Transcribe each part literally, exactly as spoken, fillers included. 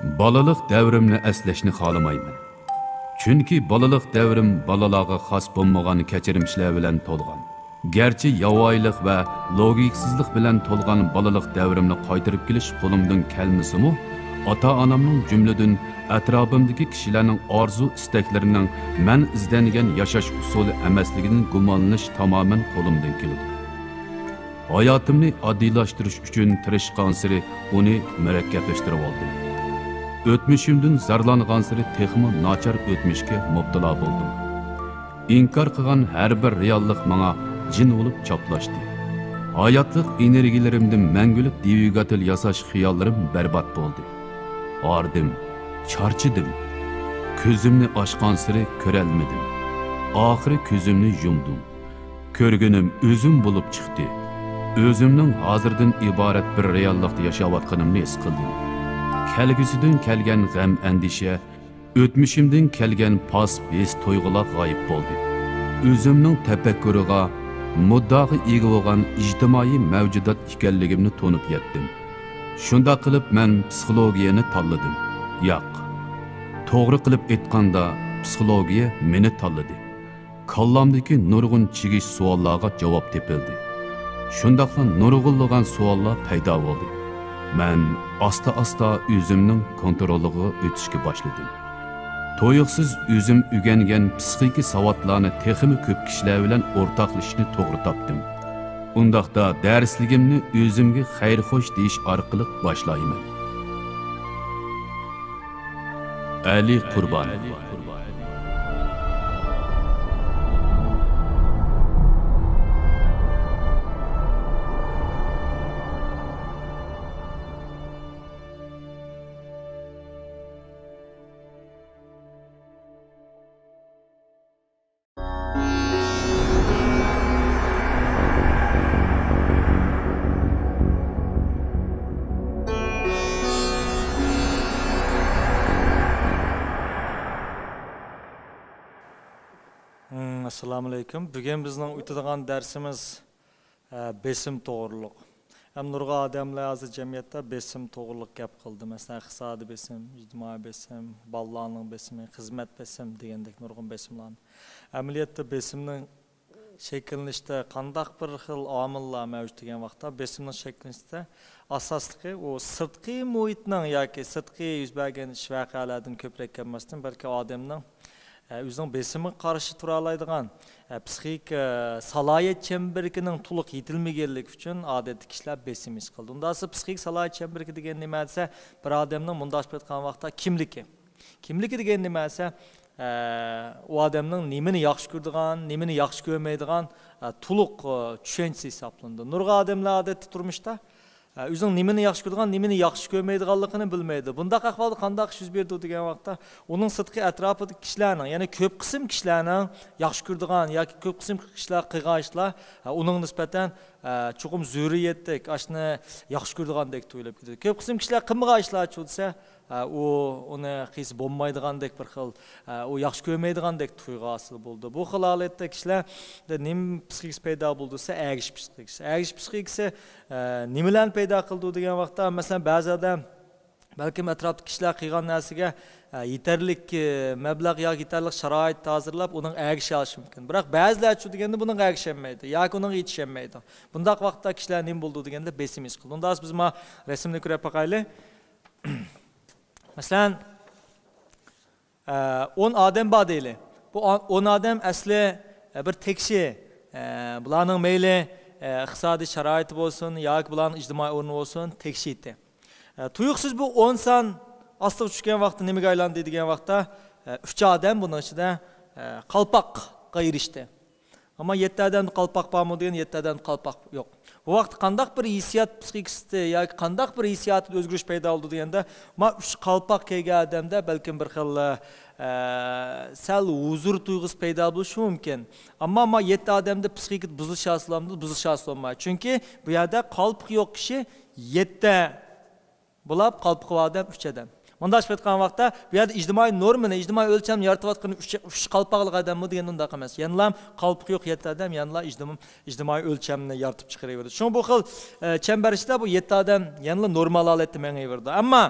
بالىلىق دەۋرىمنى ئەسلەشنى خالىمايمەن. چۈنكى بالىلىق دەۋرىم بالىلارغا خاس بولمىغان كەچۈرمىشلەر بىلەن تولغان. گەرچە ياۋايىلىق ۋە لوگىكىسىزلىق بىلەن تولغان بالىلىق دەۋرىمنى قايتۇرۇپ كېلىش قولۇمدىن كەلمىسىمۇ، ئاتا-ئانامنىڭ، جۈملىدىن ئەتراپىمدىكى كىشىلەرنىڭ ئارزۇ-ئىستەكلىرىنىڭ مەن ئىزدەنگەن ياشاش ئۇسۇلى ئەمەسلىكىدىن گۇمانلىنىش تامامەن قولۇمدىن كېلىدۇ. ھاياتىمنى ئاددىيلاشتۇرۇش ئۈچۈن تىرىشقانسېرى ئۇنى مۇرەككەپلەشتۈرۈۋالدىم. ئۆتمۈشۈمدىن زارلانغانسېرى تېخىمۇ ناچار ئۆتمۈشكە مۇپتىلا بولدۇم. ئىنكار قىلغان ھەر بىر رېئاللىق ماڭا جىن بولۇپ چاپلاشتى. ھاياتلىق ئېنېرگىيەلىرىمدىن مەڭگۈلۈك دۋىگاتېل ياساش خىياللىرىم بەربات بولدى. ھاردىم، چارچىدىم. كۆزۈمنى ئاچقانسېرى كۆرەلمىدىم. ئاخىرى كۆزۈمنى يۇمدۇم. كۆرگىنىم ئۆزۈم بولۇپ چىقتى. ئۆزۈمنىڭ ھازىردىن ئىبارەت بىر رېئاللىقتا ياشاۋاتقىنىمنى ھېس قىلدىم. كەلگۈسىدىن كەلگەن غەم-ئەندىشە، ئۆتمۈشۈمدىن كەلگەن پاس ھېس-تۇيغۇلار غايىب بولدى. ئۆزۈمنىڭ تەپەككۇرىغا، مۇددىئاغا ئىگە بولغان ئىجتىمائىي مەۋجۇدات ئىكەنلىكىمنى تونۇپ يەتتىم. شۇنداق قىلىپ مەن پسىخولوگىيەنى تاللىدىم. ياق. توغرا قىلىپ ئېيتقاندا، پسىخولوگىيە مېنى تاللىدى. كاللامدىكى نۇرغۇن چىگىش سوئاللارغا جاۋاب تېپىلدى. شۇنداقلا نۇرغۇنلىغان سوئاللار پەيدا بولدى. مەن ئاستا-ئاستا ئۆزۈمنىڭ كونترولىغا ئۆتۈشكە باشلىدىم. تۇيۇقسىز ئۆزۈم ئۆگەنگەن پسىخىكا ساۋاتلارنى تېخىمۇ كۆپ كىشىلەر بىلەن ئورتاقلىشىشنى توغرا تاپتىم. ئۇنداقتا دەرسلىكىمنى ئۆزۈمگە خەير-خوش دېيىش ئارقىلىق باشلايمەن. ئەلى قۇربان. ھىم، ئەسسالامۇئەلەيكۇم. بۈگۈن بىزنىڭ ئۆتىدىغان دەرسىمىز، ئە، بېسىم توغرۇلۇق. ھەم نۇرغۇن ئادەملەر ھازىر جەمئىيەتتە بېسىم توغرۇلۇق گەپ قىلدى. مەسىلەن، ئىقتىسادىي بېسىم، ئىجتىمائىي بېسىم، بالىلارنىڭ بېسىمى، خىزمەت بېسىم دېگەندەك نۇرغۇن بېسىملارنى. ئەمەلىيەتتە بېسىمنىڭ شەكىللىنىشتە قانداق بىر خىل ئامىللار مەۋجۇت دېگەن ۋاقىتتا، بېسىمنىڭ شەكىللىنىشتە ئاساسلىقى ئۇ سىرتقى مۇھىتنىڭ ياكى سىرتقى يۈز بەرگەن ئىش ۋەقەلەردىن كۆپرەك كەلمەستىن، بەلكى ئادەمنىڭ، ئە، ئۆزىنىڭ بېسىمىغا قارشى تۇرالايدىغان، ئە، پسىخىك، ئە، سالاھىيەت چەمبىرىكىنىڭ تولۇق يېتىلمىگەنلىكى ئۈچۈن ئادەتتە كىشىلەر بېسىم ھېس قىلىدۇ. ئۇنداق بولسا پسىخىك سالاھىيەت چەمبىرىكى دېگەن نېمە دېسە، بىر ئادەمنىڭ مۇنداق ئېيتقان ۋاقىتتا كىملىكى. كىملىكى دېگەن نېمە دېسە، ئە، ئۇ ئادەمنىڭ نېمىنى ياخشى كۆرىدىغان، نېمىنى ياخشى كۆرمەيدىغان، ئە، تولۇق، ئە، چۈشەنچىسى ھېسابلىنىدۇ. نۇرغۇن ئادەملەر ئادەتتە تۇرمۇشتا، ئە، ئۆزىنىڭ نېمىنى ياخشى كۆرىدىغان، نېمىنى ياخشى كۆرمەيدىغانلىقىنى بىلمەيدۇ. بۇنداق ئەھۋالدا قانداق ئىش يۈز بېرىدۇ دېگەن ۋاقىتتا، ئۇنىڭ سىرتقى ئەتراپىدىكى كىشىلەرنىڭ، يەنى كۆپ قىسىم كىشىلەرنىڭ ياخشى كۆرىدىغان ياكى كۆپ قىسىم كىشىلەر قىلغان ئىشلار، ئە، ئۇنىڭغا نىسبەتەن، ئە، چوقۇم زۆرۈرىيەتتەك، ئاشۇنى ياخشى كۆرىدىغاندەك تۇيۇلۇپ كېتىدۇ. كۆپ قىسىم كىشىلەر قىلمىغان ئىشلارچۇ دېسە، ئە، ئۇ ئۇنى قىلسا بولمايدىغاندەك بىر خىل، ئە، ئۇ ياخشى كۆرمەيدىغاندەك تۇيغۇ ھاسىل بولىدۇ. بۇ خىل ھالەتتە كىشىلەردە نېمە پسىخىكىسى پەيدا بولىدۇ دېسە، ئەگىشىش پسىخىكىسى. ئەگىشىش پسىخىكىسى، ئە، نېمىلەرنى پەيدا قىلىدۇ دېگەن ۋاقىتتا، مەسىلەن، بەزى ئادەم بەلكىم ئەتراپتىكى كىشىلەر قىلغان نەرسىگە، ئە، يېتەرلىك، ئە، مەبلەغ ياكى يېتەرلىك شارائىت ھازىرلاپ، ئۇنىڭ ئەگىشىۋالىشى مۇمكىن. بىراق بەزىلەرچۇ دېگەندە بۇنىڭغا ئەگىشەلمەيدۇ ياكى ئۇنىڭغا يېتىشەلمەيدۇ. بۇنداق ۋاقىتتا كىشىلەر نېمە بولىدۇ دېگەندە، بېسىم ھېس قىلىدۇ. ئۇنداق بولسا بىز ما رەسىمنى كۆرۈپ باقايلى. مەسىلەن، ئە، ئون ئادەم بار دەيلى. بۇ ئا-، ئون ئادەم ئەسلى، ئە، بىر تەكشى. ئە، بۇلارنىڭ مەيلى، ئە، ئىقتىسادىي شارائىتى بولسۇن ياكى بۇلارنىڭ ئىجتىمائىي ئورنى بولسۇن، تەكشى ئىدى. ئە، تۇيۇقسىز بۇ ئون سان ئاستىغا چۈشكەن ۋاقىتتا نېمىگە ئايلاندى دېگەن ۋاقىتتا، ئە، ئۈچ ئادەم بۇنىڭ ئىچىدە، ئە، قالپاققا ئېرىشتى. ئەمما يەتتە ئادەمدە قالپاق بارمۇ دېگەن، يەتتە ئادەمدە قالپاق يوق. بۇ ۋاقىتتا قانداق بىر ھېسسىيات پسىخىكىسىدە ياكى قانداق بىر ھېسسىياتىدا ئۆزگىرىش پەيدا بولىدۇ دېگەندە، ما ئۈچ قالپاق كىيگەن ئادەمدە بەلكىم بىر خىل، ئە، سەل ھۇزۇر تۇيغۇسى پەيدا بولۇشى مۇمكىن. ئەمما ما يەتتە ئادەمدە پسىخىكىدا بۇزۇلۇش ھاسىل بولامدۇ؟ بۇزۇلۇش ھاسىل بولمايدۇ. چۈنكى بۇ يەردە قالپىقى يوق كىشى يەتتە بولۇپ، قالپىقى بار ئادەم ئۈچ ئادەم. مۇنداق ئېيتقان ۋاقىتتا، بۇ يەردە ئىجتىمائىي نورمىنى، ئىجتىمائىي ئۆلچەمنى يارىتىۋاتقىنى ئۈچ، ئۈچ قالپاقلىق ئادەممۇ دېگەن ئۇنداق ئەمەس. يەنىلا قالپىقى يوق يەتتە ئادەم، يەنىلا ئىجتىم-، ئىجتىمائىي ئۆلچەمنى يارىتىپ چىقىرىۋېرىدۇ. شۇڭا بۇ خىل، ئە، چەمبەر ئىچىدە بۇ يەتتە ئادەم يەنىلا نورمال ھالەتتە مېڭىۋېرىدۇ. ئەمما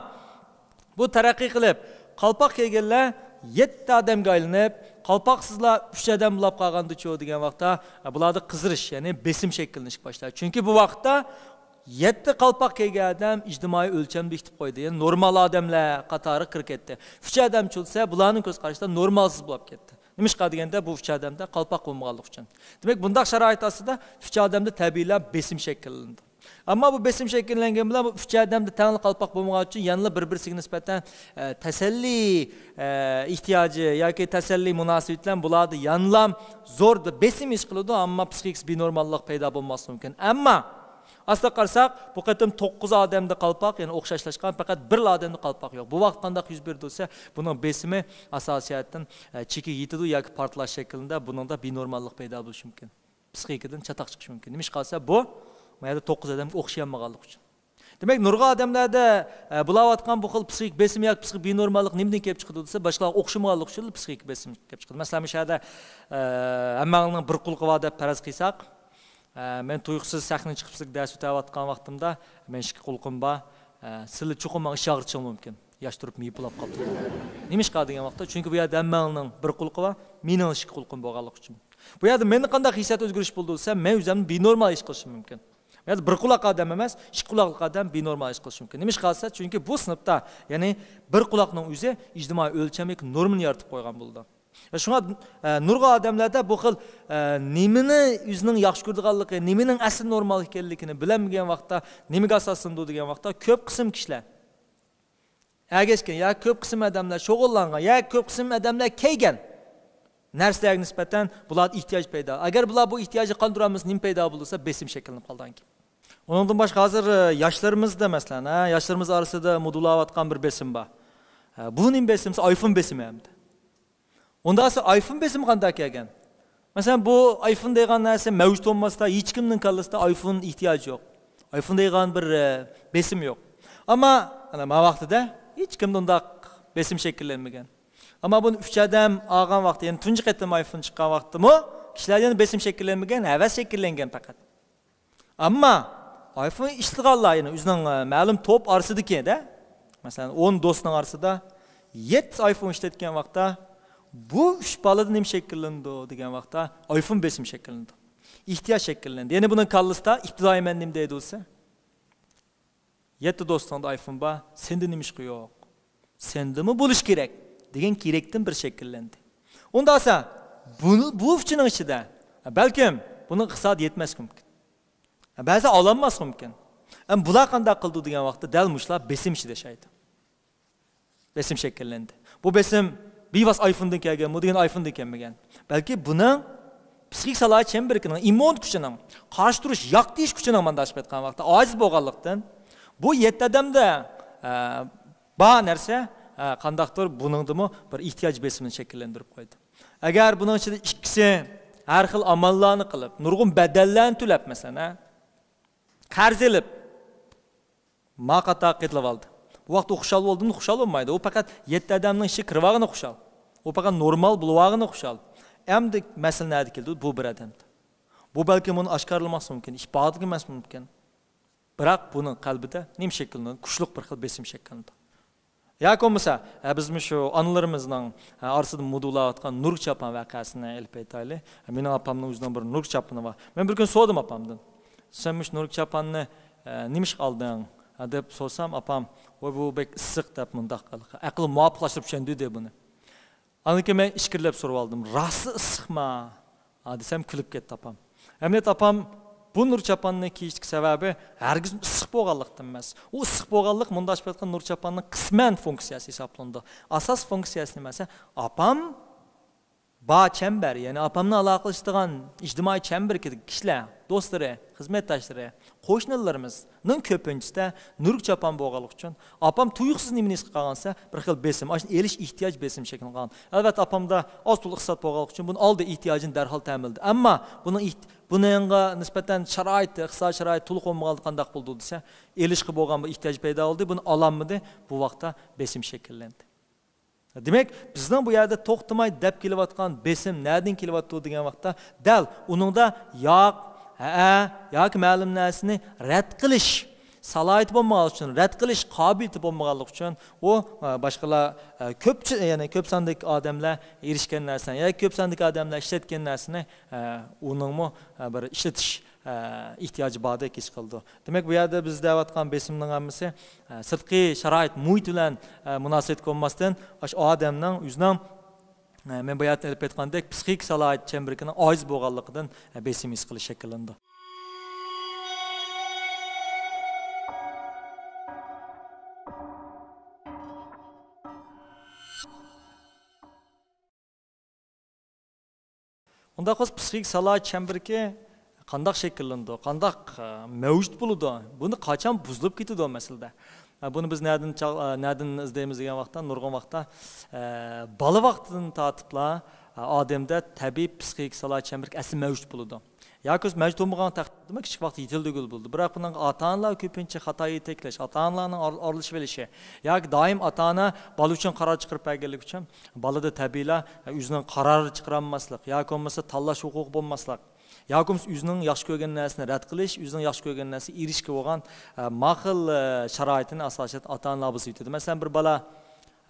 بۇ تەرەققىي قىلىپ، قالپاق كىيگەنلەر يەتتە ئادەمگە ئايلىنىپ، قالپاقسىزلار ئۈچ ئادەم بولاپ قالغاندىچۇ دېگەن ۋاقىتتا، بۇلاردا قىزىرىش، يەنى بېسىم شەكىللىنىشكە باشلايدۇ. چۈنكى بۇ ۋاقىتتا يەتتە قالپاق كىيگەن ئادەم ئىجتىمائىي ئۆلچەمدە بېكىتىپ قويدى. يەنى نورمال ئادەملەر قاتارىغا كىرىپ كەتتى. ئۈچ ئادەمچۇ دېسە، بۇلارنىڭ كۆز قارىشىدا نورمالسىز بولاپ كەتتى. نېمىشقا دېگەندە، بۇ ئۈچ ئادەمدە قالپاق بولمىغانلىقى ئۈچۈن. دېمەك، بۇنداق شارائىت ئاستىدا ئۈچ ئادەمدە تەبىئىيلا بېسىم شەكىللىنىدۇ. ئەمما بۇ بېسىم شەكىللەنگەن بىلەن بۇ ئۈچ ئادەمدە تەڭلا قالپاق بولمىغان ئۈچۈن يەنىلا بىر-بىرسىگە نىسبەتەن، ئە، تەسەللى، ئە، ئېھتىياجى ياكى تەسەللى مۇناسىۋىتى بىلەن بۇلاردا يەنىلا زور بېسىم ھېس قىلىدۇ، ئەمما پسىخىكىسى بىنورماللىق پەيدا بولماسلىقى مۇمكىن. ئەمما ئاستا قارىساق، بۇ قېتىم توققۇز ئادەمدە قالپاق، يەنى ئوخشاشلاشقان، پەقەت بىرلا ئادەمدە قالپاق يوق. بۇ ۋاقىت قانداق يۈز بېرىدۇ دېسە، بۇنىڭ بېسىمى ئاساسىي جەھەتتىن، ئە، چېكىگە يېتىدۇ ياكى پارتلاش شەكلىدە بۇنىڭدا بىنورماللىق پەيدا بولۇشى مۇمكىن. پسىخىكىدىن چاتاق چىقىشى مۇمكىن. نېمىشقا دېسە، بۇ، بۇ يەردە توققۇز ئادەمگە ئوخشىيالمىغانلىقى ئۈچۈن. دېمەك، نۇرغۇن ئادەملەردە، ئە، بولاۋاتقان بۇ خىل پسىخىك بېسىم ياكى پسىخىك بىنورماللىق نېمىدىن كېلىپ چىقىدۇ دېسە، باشقىلارغا ئوخشىمىغانلىقى ئۈچۈن پسىخىك بېسىم كېلىپ چىقىدۇ. مەسىلەن، مۇشۇ يەردە، ئە، ھەممىڭلارنىڭ بىر قۇلىقى بار دەپ پەرەز قىلساق، ئە، مەن تۇيۇقسىز سەھنىگە چىقىپ سىزگە دەرس ئۆتەۋاتقان ۋاقتىمدا، مەن ئىككى قۇلىقىم بار، ئە، سىلى چوقۇم ماڭا ئىشارە قىلىشىڭلار مۇمكىن. ياش تۇرۇپ مېيىپ بولاپ قاپتۇ. نېمىشقا دېگەن ۋاقىتتا، چۈنكى بۇ يەردە ھەممىڭلارنىڭ بىر قۇلىقى بار، مېنىڭ ئىككى قۇلىقىم بولغانلىقى ئۈچۈن. بۇ يەردە مەندە قانداق ھېسسىيات ئۆزگىرىش بولىدۇ دېسە، مەن ئۆزۈمنى بىنورمال ھېس قىلىشىم مۇمكىن. بۇ يەردە بىر قۇلاق ئادەم ئەمەس، ئىككى قۇلاقلىق ئادەم بىنورمال ھېس قىلىشى مۇمكىن. نېمىشقا دېسە، چۈنكى بۇ سىنىپتا، يەنى بىر قۇلاقنىڭ ئۆزى ئىجتىمائىي ئۆلچەملىك نورمىنى يارىتىپ قويغان بولىدۇ. شۇڭا، ئە، نۇرغۇن ئادەملەردە بۇ خىل، ئە، نېمىنى ئۆزىنىڭ ياخشى كۆرىدىغانلىقى، نېمىنىڭ ئەسلى نورمال ئىكەنلىكىنى بىلەلمىگەن ۋاقىتتا، نېمىگە ئاساسلىنىدۇ دېگەن ۋاقىتتا، كۆپ قىسىم كىشىلەر ئەگەشكەن يا كۆپ قىسىم ئادەملەر شۇغۇللانغان يا كۆپ قىسىم ئادەملەر كىيگەن نەرسىلەرگە نىسبەتەن بۇلاردا ئېھتىياج پەيدا. ئەگەر بۇلار بۇ ئېھتىياجنى قاندۇرالمىسا، نېمە پەيدا بولىدۇ دېسە، بېسىم شەكىللىنىپ قالىدىكەن. ئۇنىڭدىن باشقا ھازىر، ئە، ياشلىرىمىزدا، مەسىلەن، ھە، ياشلىرىمىز ئارىسىدا مودىلىنىۋاتقان بىر بېسىم بار. ھە، بۇ نېمە بېسىم دېسە، ئايفون بېسىمى ئەمدى. ئۇنداق دېسە، ئايفون بېسىمى قانداق كەلگەن؟ مەسىلەن، بۇ ئايفون دېگەن نەرسە مەۋجۇت بولماستا، ھېچكىمنىڭ كاللىسىدا ئايفون ئېھتىياجى يوق. ئايفون دېگەن بىر، ئە، بېسىم يوق. ئەمما، ئەنە، ما ۋاقتىدا ھېچكىمدە ئۇنداق بېسىم شەكىللەنمىگەن. ئەمما بۇنى ئۈچ ئادەم ئالغان ۋاقتى، يەنى تۇنجى قېتىم ئايفون چىققان ۋاقىتتىمۇ كىشىلەردە يەنە بېسىم شەكىللەنمىگەن، ھەۋەس شەكىللەنگەن پەقەت. ئەمما ئايفون ئىشلىتىدىغانلار، يەنى ئۆزىنىڭ، ئە، مەلۇم توپ ئارىسىدىكىدە، مەسىلەن، ئون دوستنىڭ ئارىسىدا يەتتە ئايفون ئىشلەتكەن ۋاقىتتا، بۇ ئۈچ بالىدا نېمە شەكىللىنىدۇ دېگەن ۋاقىتتا، ئايفون بېسىمى شەكىللىنىدۇ. ئېھتىياج شەكىللىنىدۇ. يەنى بۇنىڭ كاللىسىدا ئىپتىدائىي مەن نېمە دەيدۇ دېسە، يەتتە دوستۇڭدا ئايفون بار، سەندە نېمىشقا يوق؟ سەندىمۇ بولۇش كېرەك دېگەن كېرەكتىن بىر شەكىللەندى. ئۇنداق دېسە، بۇ، بۇ ئۈچىنىڭ ئىچىدە، بەلكىم بۇنىڭ ئىقتىسادى يەتمەسلىكى مۇمكىن. بەزى ئالالماسلىقى مۇمكىن. ئەمما بۇلار قانداق قىلىدۇ دېگەن ۋاقىتتا، دەل مۇشۇلار بېسىم ئىچىدە ياشايدۇ. بېسىم شەكىللەندى. بۇ بېسىم بىۋاسىتە ئايفوندىن كەلگەنمۇ دېگەن، ئايفوندىن كەلمىگەن. بەلكى بۇنىڭ پسىخىك سالاھىيەت چەمبىرىكىنىڭ، ئىممۇن كۈچىنىڭ، قارشى تۇرۇش، ياق دېيىش كۈچىنىڭ، مانداق ئېيتقان ۋاقىتتا ئاجىز بولغانلىقتىن، بۇ يەتتە ئادەمدە، ئە، بار نەرسە، ئە، قانداقتۇر بۇنىڭدىمۇ بىر ئېھتىياج بېسىمىنى شەكىللەندۈرۈپ قويدى. ئەگەر بۇنىڭ ئىچىدە ئىككىسى ھەر خىل ئاماللارنى قىلىپ، نۇرغۇن بەدەللەرنى تۆلەپ، مەسىلەن، ھە، قەرز ئېلىپ، ما قاتار قېتىلىۋالدى. بۇ ۋاقىتتا ئۇ خۇشال بولدىمۇ؟ خۇشال بولمايدۇ. ئۇ پەقەت يەتتە ئادەمنىڭ ئىچىگە كىرىۋالغىنى خۇشال. ئۇ پەقەت نورمال بولۇۋالغىنى خۇشال. ئەمدى مەسىلە نەدە كەلدى؟ بۇ بىر ئادەمدە. بۇ بەلكىم ئۇنى ئاشكارىلىماسلىقى مۇمكىن، ئىپادىلىمەس مۇمكىن. بىراق بۇنىڭ قەلبىدە نېمە شەكىللىنىدۇ؟ كۈچلۈك بىر خىل بېسىم شەكىللىنىدۇ. ياكى بولمىسا، ھە، بىزمۇ شۇ ئانىلىرىمىزنىڭ، ھە، ئارىسىدا مودىلىنىۋاتقان نۇرغا چاپان ۋەقەسىنى ئېلىپ ئېيتايلى. مېنىڭ ئاپامنىڭ ئۆزىنىڭ بىر نۇرغا چاپىنى بار. مەن بىر كۈنى سورىدىم ئاپامدىن، سەن مۇشۇ نۇرغا چاپاننى، ھە، نېمىشقا ئالدىڭ؟ ھە، دەپ سورىسام، ئاپام، ۋاي، بۇ بەك ئىسسىق، دەپ مۇنداق قىلدى. ئەقلىم مۇۋاپىقلاشتۇرۇپ چۈشەندى، دەيدۇ بۇنى. ئاندىن كېيىن مەن ئىچكىرىلەپ سورىۋالدىم، راستلا ئىسسىقما؟ ھە دېسەم، كۈلۈپ كەتتى ئاپام. ئەمەلىيەتتە ئاپام بۇ نۇر چاپاننى كىيىشتىكى سەۋەبى ھەرگىز ئىسسىق بولغانلىقتىن ئەمەس. ئۇ ئىسسىق بولغانلىق مۇنداق ئېيتقان نۇر چاپاننىڭ قىسمەن فۇنكسىيەسى ھېسابلىنىدۇ. ئاساس فۇنكسىيەسى نېمە دېسە، ئاپام بار چەمبەر، يەنى ئاپامنى ئالاقىلىشىدىغان ئىجتىمائىي چەمبىرىكىدىكى كىشىلەر، دوستلىرى، خىزمەتداشلىرى، قوشنىلىرىمىزنىڭ كۆپىنچىسىدە نۇرغا چاپان بولغانلىقى ئۈچۈن، ئاپام تۇيۇقسىز نېمىنى ھېس قىلىپ قالغان دېسە، بىر خىل بېسىم، ئاشۇنى ئېلىش ئېھتىياج بېسىمى شەكىللىنىپ قالغان. ئەلۋەتتە، ئاپامدا ئاز تولا ئىقتىساد بولغانلىقى ئۈچۈن بۇنى ئالدى، ئېھتىياجىنى دەرھال تەمىنلىدى. ئەمما بۇنىڭ ئېھت-، بۇنىڭغا نىسبەتەن شارائىتى، ئىقتىسادىي شارائىتى تولۇق بولمىغاندا قانداق بولىدۇ دېسە، ئېلىشقا بولغان بىر ئېھتىياج پەيدا بولدى، بۇنى ئالالمىدى، بۇ ۋاقىتتا بېسىم شەكىللەندى. دېمەك، بىزنىڭ بۇ يەردە توختىماي دەپ كېلىۋاتقان بېسىم نەدىن كېلىۋاتىدۇ دېگەن ۋاقىتتا، دەل ئۇنىڭدا ياق، ھەئە ياكى مەلۇم نەرسىنى رەت قىلىش، سالاھىيىتى بولمىغانلىقى ئۈچۈن، رەت قىلىش قابىلىيىتى بولمىغانلىقى ئۈچۈن، ئۇ، ئە، باشقىلار، ئە، كۆپ، يەنى كۆپ ساندىكى ئادەملەر ئېرىشكەن نەرسىنى ياكى كۆپ ساندىكى ئادەملەر ئىشلەتكەن نەرسىنى، ئە، ئۇنىڭمۇ، ئە، بىر ئىشلىتىش، ئە، ئېھتىياجى باردەك ھېس قىلىدۇ. دېمەك، بۇ يەردە بىز دەۋاتقان بېسىمنىڭ ھەممىسى، ئە، سىرتقى شارائىت، مۇھىت بىلەن، ئە، مۇناسىۋەتكە بولماستىن، ئاشۇ ئادەمنىڭ ئۆزىنىڭ، ئە، مەن باياتىن ئېلىپ ئېيتقاندەك، پسىخىك سالاھىيەت چەمبىرىكىنىڭ ئاجىز بولغانلىقىدىن، ئە، بېسىم ھېس قىلىش شەكىللىنىدۇ. ئۇنداق بولسا، پسىخىك سالاھىيەت چەمبىرىكى قانداق شەكىللىنىدۇ، قانداق، ئە، مەۋجۇت بولىدۇ، بۇنى قاچان بۇزۇلۇپ كېتىدۇ مەسىلىدە؟ ئە، بۇنى بىز نەدىن چاغ-، ئە، نەدىن ئىزدەيمىز دېگەن ۋاقىتتا، نۇرغۇن ۋاقىتتا، ئە، بالا ۋاقتىدىن تارتىپلا، ئە، ئادەمدە تەبىئىي پسىخىك سالاھىيەت چەمبىرىكى ئەسلى مەۋجۇت بولىدۇ. ياكى بولمىسا مەۋجۇت بولمىغان تەقدىردىمۇ كىچىك ۋاقىتتا يېتىلدۈرگىلى بولىدۇ. بىراق بۇنىڭغا ئاتا-ئانىلار كۆپىنچە خاتا يېتەكلەش، ئاتا-ئانىلارنىڭ ئار-، ئارىلىشىۋېلىشى ياكى دائىم ئاتا-ئانا بالا ئۈچۈن قارار چىقىرىپ بەرگەنلىكى ئۈچۈن بالىدا تەبىئىيلا ئۆزىنىڭ قارار چىقىرالماسلىق ياكى بولمىسا تاللاش ھوقۇقى بولماسلىق ياكى بولمىسا ئۆزىنىڭ ياخشى كۆرگەن نەرسىنى رەت قىلىش، ئۆزىنىڭ ياخشى كۆرگەن نەرسىگە ئېرىشىشكە بولغان، ئە، ماقۇل، ئە، شارائىتىنى ئاساسەن ئاتا-ئانىلار بۇزۇۋېتىدۇ. مەسىلەن، بىر بالا،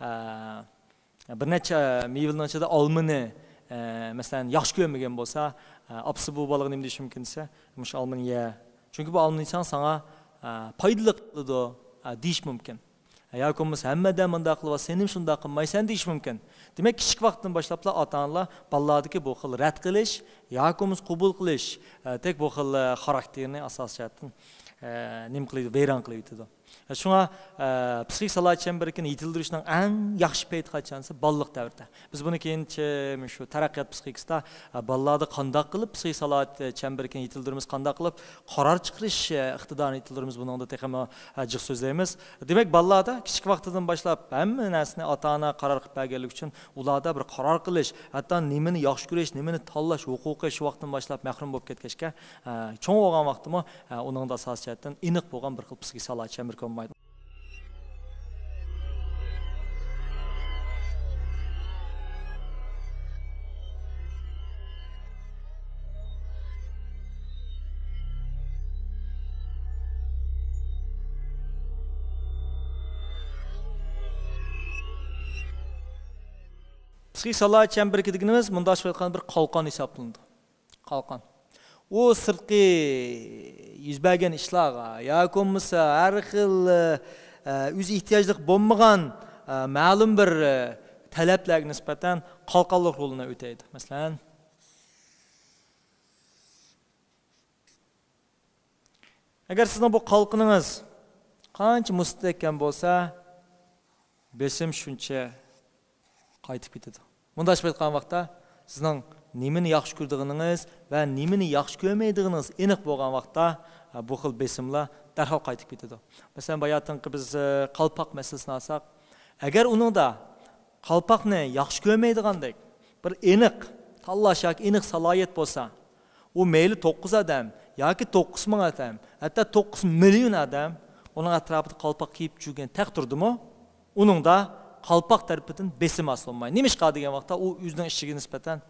ئە، بىر نەچچە مېۋىنىڭ ئىچىدە ئالمىنى، ئە، مەسىلەن، ياخشى كۆرمىگەن بولسا، ئە، ئاپىسى بۇ بالىغا نېمە دېيىشى مۇمكىن دېسە، مۇشۇ ئالمىنى يە. چۈنكى بۇ ئالما يېسەڭ ساڭا، ئە، پايدىلىق بولىدۇ، ئە، دېيىشى مۇمكىن. ياكى بولمىسا، ھەممە ئادەم مۇنداق قىلىۋاتسا، سەنمۇ شۇنداق قىلمايسەن دېيىشى مۇمكىن. دېمەك، كىچىك ۋاقىتتىن باشلاپلا ئاتا-ئانىلار بالىلاردىكى بۇ خىل رەت قىلىش ياكى بولمىسا قوبۇل قىلىش، ئە، تەك بۇ خىل، ئە، خاراكتېرنى ئاساسىي جەھەتتىن، ئە، نېمە قىلىدۇ، ۋەيران قىلىۋېتىدۇ. شۇڭا، ئە، پسىخىك سالاھىيەت چەمبىرىكىنى يېتىلدۈرۈشنىڭ ئەڭ ياخشى پەيتى قاچان دېسە، بالىلىق دەۋردە. بىز بۇنى كېيىنچە مۇشۇ تەرەققىيات پسىخىكىسىدا، ئە، بالىلاردا قانداق قىلىپ پسىخىك سالاھىيەت چەمبىرىكىنى يېتىلدۈرىمىز، قانداق قىلىپ قارار چىقىرىش، ئە، ئىقتىدارىنى يېتىلدۈرىمىز، بۇنىڭدا تېخىمۇ، ئە، جىق سۆزلەيمىز. دېمەك، بالىلاردا كىچىك ۋاقتىدىن باشلاپ ھەممە نەرسىنى ئاتا-ئانا قارار قىلىپ بەرگەنلىكى ئۈچۈن ئۇلاردا بىر قارار قىلىش، ھەتتا نېمىنى ياخشى كۆرۈش، نېمىنى تاللاش ھوقۇقى شۇ ۋاقىتتىن باشلاپ مەھرۇم بولۇپ كەتكەچكە، ئە، چوڭ بولغان ۋاقتىمۇ، ئە، ئۇنىڭدا ئاساسىي جەھەتتىن ئېنىق بولغان بىر خىل پسىخىك سالاھىيەت چەمبىرىكى بولمايدۇ. پسىخىك سالاھىيەت چەمبىرىكى دېگىنىمىز مۇنداق ئېيتقاندا بىر قالقان ھېسابلىنىدۇ. قالقان. ئۇ سىرتقى يۈز بەرگەن ئىشلارغا ياكى بولمىسا ھەر خىل، ئە، ئۆز ئېھتىياجلىق بولمىغان، ئە، مەلۇم بىر، ئە، تەلەپلەرگە نىسبەتەن قالقانلىق رولىنى ئۆتەيدۇ. مەسىلەن، ئەگەر سىزنىڭ بۇ قالقىنىڭىز قانچە مۇستەھكەم بولسا، بېسىم شۇنچە قايتىپ كېتىدۇ. مۇنداق ئېيتقان ۋاقىتتا، سىزنىڭ نېمىنى ياخشى كۆرىدىغىنىڭىز ۋە نېمىنى ياخشى كۆرمەيدىغىنىڭىز ئېنىق بولغان ۋاقىتتا، بۇ خىل بېسىملار دەرھال قايتىپ كېتىدۇ. مەسىلەن، باياتىنقى بىز، ئە، قالپاق مەسىلىسىنى ئالساق، ئەگەر ئۇنىڭدا قالپاقنى ياخشى كۆرمەيدىغاندەك بىر ئېنىق تاللاش ياكى ئېنىق سالاھىيەت بولسا، ئۇ مەيلى توققۇز ئادەم ياكى توققۇز مىڭ ئادەم، ھەتتا توققۇز مىليون ئادەم ئۇنىڭ ئەتراپىدا قالپاق كىيىپ يۈرگەن تەقدىردىمۇ، ئۇنىڭدا قالپاق تەرىپىدىن بېسىم ھاسىل بولمايدۇ. نېمىشقا دېگەن ۋاقىتتا، ئۇ ئۆزىنىڭ ئىچىگە نىسبەتەن،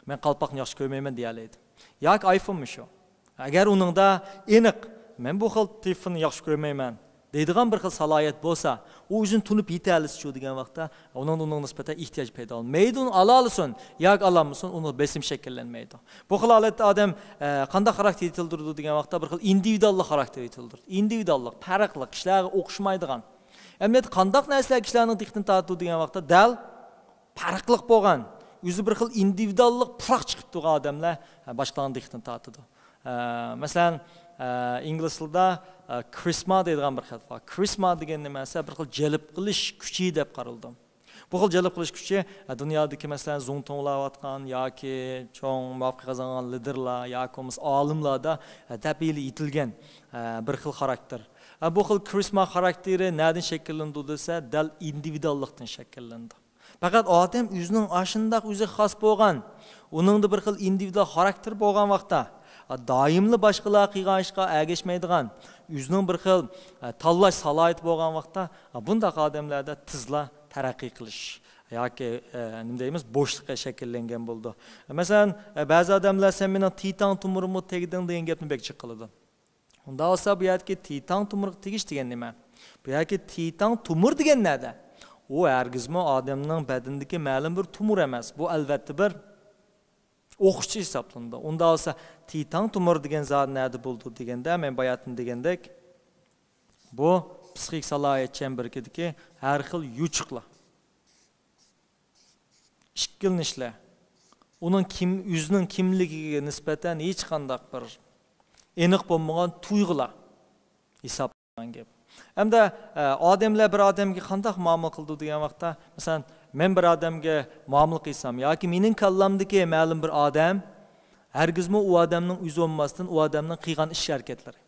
«مەن قالپاقنى ياخشى كۆرمەيمەن» دېيەلەيدۇ. ياكى ئايفونمۇ شۇ. ئەگەر ئۇنىڭدا ئېنىق، «مەن بۇ خىل تېلېفوننى ياخشى كۆرمەيمەن» دەيدىغان بىر خىل سالاھىيەت بولسا، ئۇ ئۆزىنى تونۇپ يېتەلىسىچۇ دېگەن ۋاقىتتا، ئۇنىڭدا ئۇنىڭغا نىسبەتەن ئېھتىياج پەيدا بولمايدۇ. مەيلى ئۇنى ئالالىسۇن ياكى ئالالمىسۇن، ئۇنىڭدا بېسىم شەكىللەنمەيدۇ. بۇ خىل ھالەتتە ئادەم، ئە، قانداق خاراكتېر يېتىلدۈرىدۇ دېگەن ۋاقىتتا، بىر خىل ئىندىۋىدۇئاللىق خاراكتېر يېتىلدۈرىدۇ. ئىندىۋىدۇئاللىق، پەرقلىق، كىشىلەرگە ئوخشىمايدىغان. ئەمەلىيەتتە قانداق نەرسىلەر كىشىلەرنىڭ دىققىتىنى تارتىدۇ دېگەن ۋاقىتتا، دەل پەرقلىق بولغان، ئۆزى بىر خىل ئىندىۋىدۇئاللىق پۇراق چىقىپ تۇرغان ئادەملەر، ھە، باشقىلارنىڭ دىققىتىنى تارتىدۇ. ئە، مەسىلەن، ئە، ئىنگلىز تىلىدا، ئە، كارىزما دەيدىغان بىر خىل بار. كارىزما دېگەن نېمە دېسە، بىر خىل جەلپ قىلىش كۈچى دەپ قارىلىدۇ. بۇ خىل جەلپ قىلىش كۈچى، ئە، دۇنيادىكى، مەسىلەن، زۇڭتۇڭلار ئەۋاتقان ياكى چوڭ مۇۋەپپەقىيەت قازانغان لىدېرلار ياكى بولمىسا ئالىملاردا، ئە، تەبىئىيلا يېتىلگەن، ئە، بىر خىل خاراكتېر. ئە، بۇ خىل كارىزما خاراكتېرى نەدىن شەكىللىنىدۇ دېسە، دەل ئىندىۋىدۇئاللىقتىن شەكىللىنىدۇ. پەقەت ئادەم ئۆزىنىڭ ئاشۇنداق ئۆزىگە خاس بولغان، ئۇنىڭدا بىر خىل ئىندىۋىدۇئال خاراكتېر بولغان ۋاقىتتا، دائىملا باشقىلار قىلغان ئىشقا ئەگەشمەيدىغان، ئۆزىنىڭ بىر خىل، ئە، تاللاش سالاھىيىتى بولغان ۋاقىتتا، بۇنداق ئادەملەردە تېزلا تەرەققىي قىلىش ياكى، ئە، نېمە دەيمىز، بوشلۇقى شەكىللەنگەن بولىدۇ. مەسىلەن، ئە، بەزى ئادەملەر «سەن مېنىڭ تىتاڭ تومۇرۇمغا تەگدىڭ» دېگەن گەپنى بەك جىق قىلىدۇ. ئۇنداق بولسا، بۇ يەردىكى تىتاڭ تومۇرغا تېگىش دېگەن نېمە؟ بۇ يەردىكى تىتاڭ تومۇر دېگەن نەدە؟ ئۇ ھەرگىزمۇ ئادەمنىڭ بەدىنىدىكى مەلۇم بىر تومۇر ئەمەس. بۇ، ئەلۋەتتە، بىر ئوقۇتقۇچى ھېسابلىنىدۇ. ئۇنداق بولسا، تىتاڭ تومۇر دېگەن زادى نەدە بولىدۇ دېگەندە، مەن باياتىن دېگەندەك، بۇ پسىخىك سالاھىيەت چەمبىرىكىدىكى ھەر خىل يوچۇقلار، ئىككىلىنىشلەر، ئۇنىڭ كىم، ئۆزىنىڭ كىملىكىگە نىسبەتەن ھېچقانداق بىر ئېنىق بولمىغان تۇيغۇلار ھېسابلانغان گەپ. ھەمدە، ئە، ئادەملەر بىر ئادەمگە قانداق مۇئامىلە قىلىدۇ دېگەن ۋاقىتتا، مەسىلەن، مەن بىر ئادەمگە مۇئامىلە قىلسام ياكى مېنىڭ كاللامدىكى مەلۇم بىر ئادەم، ھەرگىزمۇ ئۇ ئادەمنىڭ ئۆزى بولماستىن، ئۇ ئادەمنىڭ قىلغان ئىش-ھەرىكەتلىرى.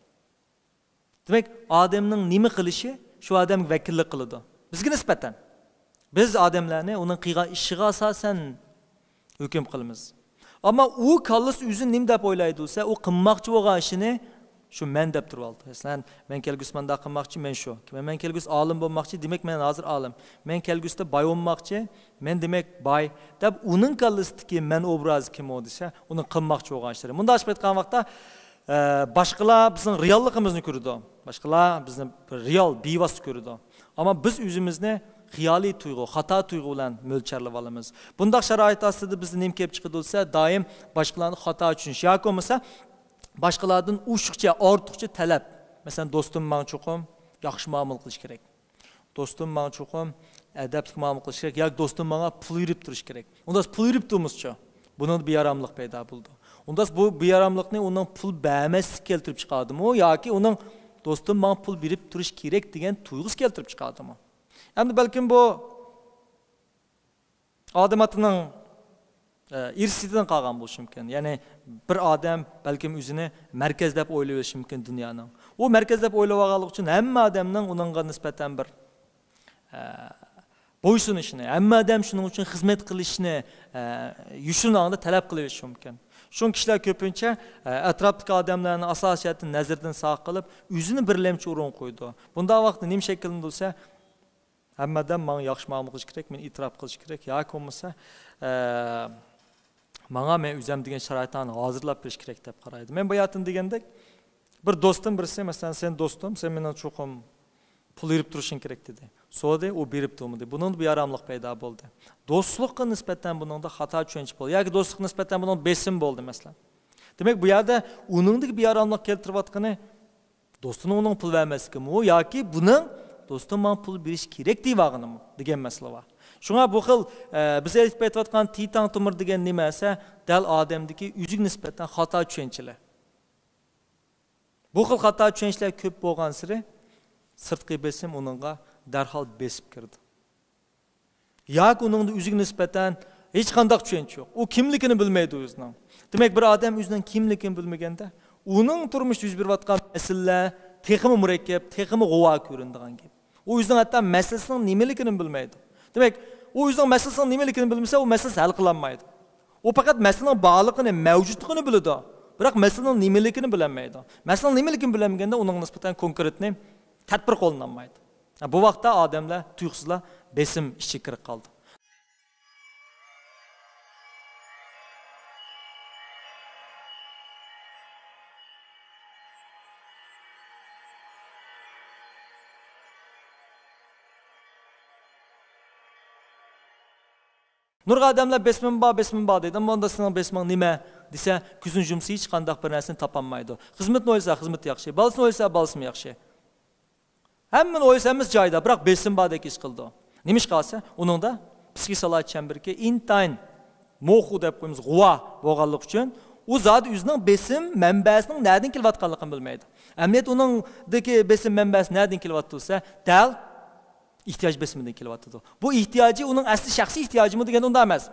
دېمەك، ئادەمنىڭ نېمە قىلىشى شۇ ئادەمگە ۋەكىللىك قىلىدۇ. بىزگە نىسبەتەن. بىز ئادەملەرنى ئۇنىڭ قىلغان ئىشىغا ئاساسەن ھۆكۈم قىلىمىز. ئەمما ئۇ كاللىسى ئۆزىنى نېمە دەپ ئويلايدۇ دېسە، ئۇ قىلماقچى بولغان ئىشىنى شۇ مەن دەپ تۇرۇۋالىدۇ. مەسىلەن، مەن كەلگۈسى مانداق قىلماقچى، مەن شۇ. مەن، مەن كەلگۈسى ئالىم بولماقچى، دېمەك، مەن ھازىر ئالىم. مەن كەلگۈسىدە باي بولماقچى، مەن، دېمەك، باي، دەپ ئۇنىڭ كاللىسىدىكى مەن ئوبرازى كىم ئۇ دېسە، ئۇنىڭ قىلماقچى بولغان ئىشلىرى. مۇنداق ئېيتقان ۋاقىتتا، ئە، باشقىلار بىزنىڭ رېئاللىقىمىزنى كۆرىدۇ. باشقىلار بىزنى بىر رېئال، بىۋاسىتە كۆرىدۇ. ئەمما بىز ئۆزىمىزنى خىيالىي تۇيغۇ، خاتا تۇيغۇ بىلەن مۆلچەرلەپ ئالىمىز. بۇنداق شارائىت ئاستىدا بىزدە نېمە كېلىپ چىقىدۇ دېسە، دائىم باشقىلارنى خاتا چۈشىنىش ياكى بولمىسا باشقىلاردىن ئوشۇقچە، ئارتۇقچە تەلەپ. مەسىلەن، دوستۇم ماڭا چوقۇم ياخشى مۇئامىلە قىلىشى كېرەك. دوستۇم ماڭا چوقۇم ئەدەپلىك مۇئامىلە قىلىشى كېرەك ياكى دوستۇم ماڭا پۇل بېرىپ تۇرۇشى كېرەك. ئۇنداق پۇل بېرىپ تۇرمىسىچۇ؟ بۇنىڭدا بىئاراملىق پەيدا بولىدۇ. ئۇنداق بۇ بىئاراملىقنى ئۇنىڭ پۇل بەرمەسلىك كەلتۈرۈپ چىقاردىمۇ ياكى ئۇنىڭ دوستۇم ماڭا پۇل بېرىپ تۇرۇشى كېرەك دېگەن تۇيغۇسى كەلتۈرۈپ چىقاردىمۇ؟ ئەمدى بەلكىم بۇ ئادەم ئاتىنىڭ، ئە، ئىرسىيىتىدىن قالغان بولۇشى مۇمكىن. يەنى بىر ئادەم بەلكىم ئۆزىنى مەركەز دەپ ئويلىۋېلىشى مۇمكىن دۇنيانىڭ. ئۇ مەركەز دەپ ئويلىۋالغانلىقى ئۈچۈن ھەممە ئادەمنىڭ ئۇنىڭغا نىسبەتەن بىر، ئە، بويسۇنۇشىنى، ھەممە ئادەم شۇنىڭ ئۈچۈن خىزمەت قىلىشىنى، ئە، يوشۇرۇن ھالدا تەلەپ قىلىۋېلىشى مۇمكىن. شۇڭا كىشىلەر كۆپىنچە، ئە، ئەتراپتىكى ئادەملەرنى ئاساسىي جەھەتتىن نەزىرىدىن ساقىت قىلىپ، ئۆزىنى بىرلەمچى ئورۇنغا قويىدۇ. بۇنداق ۋاقىتتا نېمە شەكىللىنىدۇ دېسە، ھەممە ئادەم ماڭا ياخشى مۇئامىلە قىلىشى كېرەك، مېنى ئېتىراپ قىلىشى كېرەك ياكى بولمىسا، ئە، ماڭا مەن ئۆزۈم دېگەن شارائىتلارنى ھازىرلاپ بېرىشى كېرەك دەپ قارايدۇ. مەن باياتىن دېگەندەك، بىر دوستۇم بىرسى، مەسىلەن، سەن دوستۇم، سەن مېنىڭ چوقۇم پۇل بېرىپ تۇرۇشۇڭ كېرەك دېدى. سورىدى، ئۇ بېرىپ تۇرمىدى. بۇنىڭدا بىئاراملىق پەيدا بولدى. دوستلۇققا نىسبەتەن بۇنىڭدا خاتا چۈشەنچە بولدى. ياكى دوستلۇققا نىسبەتەن بۇنىڭدا بېسىم بولدى، مەسىلەن. دېمەك، بۇ يەردە ئۇنىڭدىكى بىئاراملىق كەلتۈرۈۋاتقىنى دوستىنىڭ ئۇنىڭغا پۇل بەرمەسلىكىمۇ ياكى بۇنىڭ دوستۇم ماڭا پۇل بېرىشى كېرەك دەيۋالغىنىمۇ دېگەن مەسىلە بار. شۇڭا بۇ خىل، ئە، بىز ئېيتىپ ئېيتىۋاتقان تىتاڭ تومۇر دېگەن نېمە دېسە، دەل ئادەمدىكى ئۆزىگە نىسبەتەن خاتا چۈشەنچىلەر. بۇ خىل خاتا چۈشەنچىلەر كۆپ بولغانسېرى سىرتقى بېسىم ئۇنىڭغا دەرھال بېسىپ كىرىدۇ. ياكى ئۇنىڭدا ئۆزىگە نىسبەتەن ھېچقانداق چۈشەنچە يوق. ئۇ كىملىكىنى بىلمەيدۇ ئۆزىنىڭ. دېمەك، بىر ئادەم ئۆزىنىڭ كىملىكىنى بىلمىگەندە، ئۇنىڭ تۇرمۇشتا يۈز بېرىۋاتقان مەسىلىلەر تېخىمۇ مۇرەككەپ، تېخىمۇ غۇۋا كۆرۈنىدىغان گەپ. ئۇ ئۆزىنىڭ ھەتتا مەسىلىسىنىڭ نېمىلىكىنى بىلمەيدۇ. دېمەك، ئۇ ئۆزىنىڭ مەسىلىسىنىڭ نېمىلىكىنى بىلمىسە، ئۇ مەسىلىسى ھەل قىلالمايدۇ. ئۇ پەقەت مەسىلىنىڭ بارلىقىنى، مەۋجۇتلۇقىنى بىلىدۇ، بىراق مەسىلىنىڭ نېمىلىكىنى بىلەلمەيدۇ. مەسىلىنىڭ نېمىلىكىنى بىلەلمىگەندە، ئۇنىڭغا نىسبەتەن كونكرېتنى تەدبىر قوللىنالمايدۇ. بۇ ۋاقىتتا ئادەملەر تۇيۇقسىزلا بېسىم ئىچىگە كىرىپ قالىدۇ. نۇرغۇن ئادەملەر بېسىمىم بار، بېسىمىم بار دەيدۇ. ئەمما ئۇندا سېنىڭ بېسىمىڭ نېمە دېسە، كۆزىنى يۇمسا ھېچقانداق بىر نەرسىنى تاپالمايدۇ. خىزمىتىنى ئويلىسا خىزمىتى ياخشى، بالىسىنى ئويلىسا بالىسىمۇ ياخشى. ھەممىنى ئويلىسا ھەممىسى جايىدا، بىراق بېسىم باردەك ھېس قىلىدۇ. نېمىشقا دېسە، ئۇنىڭدا پسىخىك سالاھىيەت چەمبىرىكى ئىنتايىن موخۇ دەپ قويىمىز، غۇۋا بولغانلىقى ئۈچۈن ئۇ زادى ئۆزىنىڭ بېسىم مەنبەسىنىڭ نەدىن كېلىۋاتقانلىقىنى بىلمەيدۇ. ئەمەلىيەتتە ئۇنىڭدىكى بېسىم مەنبەسى نەدىن كېلىۋاتىدۇ دېسە، دەل ئېھتىياج بېسىمىدىن كېلىۋاتىدۇ. بۇ ئېھتىياجى ئۇنىڭ ئەسلى شەخسىي ئېھتىياجىمۇ دېگەندە ئۇنداق ئەمەس.